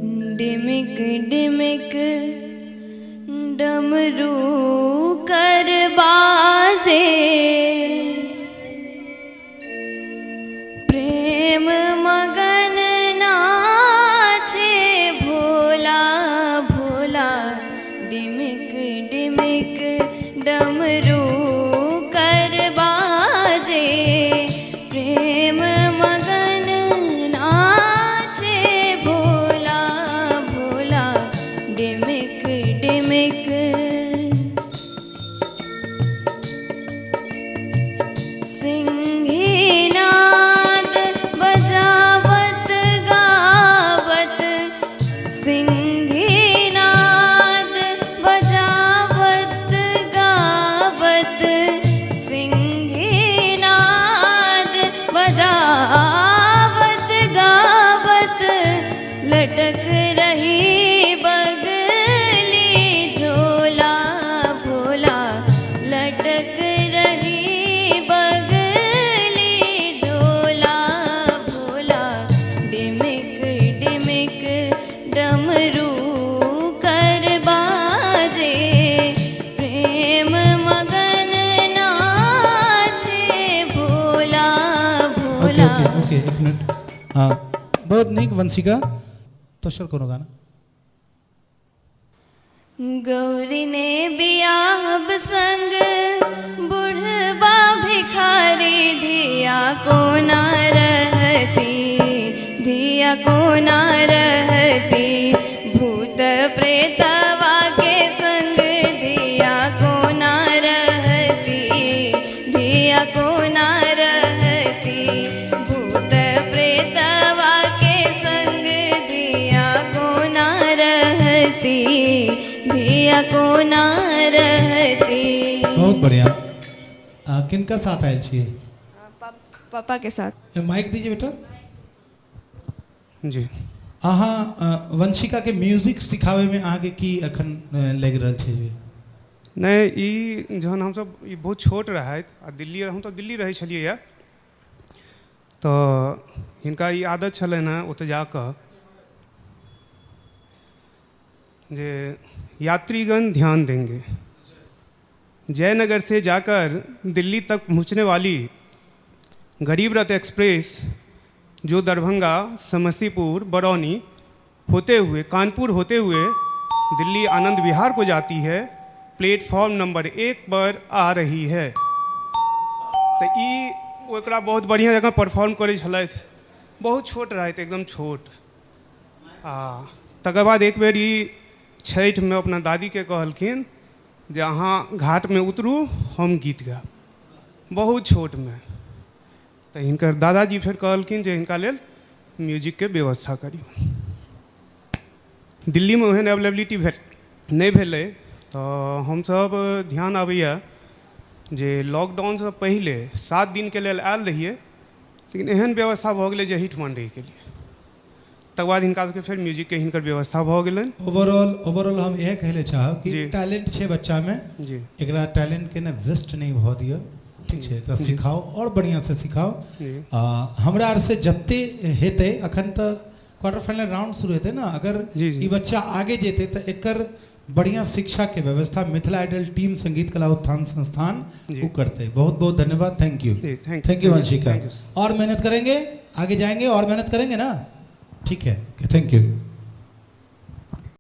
डिमिक डिमिक डमरू कर बाजे, प्रेम मगन नाचे भोला भोला। डिमिक डिमिक डमरू कर बाजे, प्रेम मगन नाचे भोला भोला। डिमिक डिमिक। सिंघीनाद बजावत गावत, सिंघीनाद बजावत गावत, सिंघीनाद बजावत गावत, लटक रही बगली झोला भोला। लटक रही बगली झोला भोला। डिमिक डिमिक डमरू कर बाजे, प्रेम मगन नाचे Bhola okay. Bhola. Okay okay, एक मिनट। हाँ, बहुत नीक वंशिका। दोसर कोनो गाना? गौरी ने बियाहब संग बुढ़बा भिखारी, धिया को ना रहती, धिया को ना रहती। भूत प्रेतवा के संग धिया को ना रहती, धिया को ना रहती। भूत प्रेतवा के संग धिया को ना रहती, धिया को ना रहती। बहुत बढ़िया। किनका साथ आयल छियै? पापा के साथ। माइक दीजिए बेटा। जी। अहाँ वंशिका के म्यूजिक सिखावे में अहाँके की अखन लागि रहल छै? नहि, ई जहन हमसब ई बहुत छोट रहथि आ दिल्ली, हम तऽ दिल्ली रहै छलियै, तऽ हिनका ई आदत छलनि हेँ ओतऽ जाकऽ जे यात्रीगण ध्यान देंगे, जयनगर से जाकर दिल्ली तक पहुंचने वाली गरीब रथ एक्सप्रेस जो दरभंगा, समस्तीपुर, बरौनी होते हुए, कानपुर होते हुए दिल्ली आनंद विहार को जाती है, प्लेटफॉर्म नंबर 1 पर आ रही है। तऽ ई ओकरा बहुत बढ़िआँ जकाँ परफॉर्म करै छलथि। बहुत छोट रहथि, एकदम छोट। आ तकर बाद एक बेर ई छठिमे अपना दादीके कहलखिन जे अहाँ घाटमे उतरू, हम गीत गायब। बहुत छोटमे। तऽ हिनकर दादाजी फेर कहलखिन जे हिनका लेल म्यूजिकके व्यवस्था करियौ। दिल्लीमे ओहन अवेलेबिलिटी नहि भेलै, तऽ हमसब ध्यान आबैए जे लॉकडाउनसँ पहिले 7 दिनके लेल आयल रहियै, लेकिन एहन व्यवस्था भऽ गेलै जे एहिठुमा रहि गेलियै। तकर बाद हिनका सबके फेर म्यूजिकके हिनकर व्यवस्था भऽ गेलनि। ओवरऑल ओवरऑल हम इएह कहै लए चाहब कि जी। टैलेंट छै बच्चामे। एकरा टैलेंट के ने वेस्ट नहि भऽ दिअ, ठीक छै? एकरा सिखाओ और बढ़िआँ से सिखाओ। हमरा आर से जते हेतै, अखन तऽ क्वार्टर फाइनल राउंड शुरू हेतै ने, अगर जी, जी। ई बच्चा आगे जेतै तऽ एकर बढ़िया शिक्षा के व्यवस्था मिथिला आइडल टीम, संगीत कला उत्थान संस्थान वो करते। बहुत बहुत धन्यवाद, thank you. Ji, thank you. Thank you Vanshika. Thank you, sir. और मेहनत करेंगे, आगे जाएंगे और मेहनत करेंगे ना? ठीक है, thank you.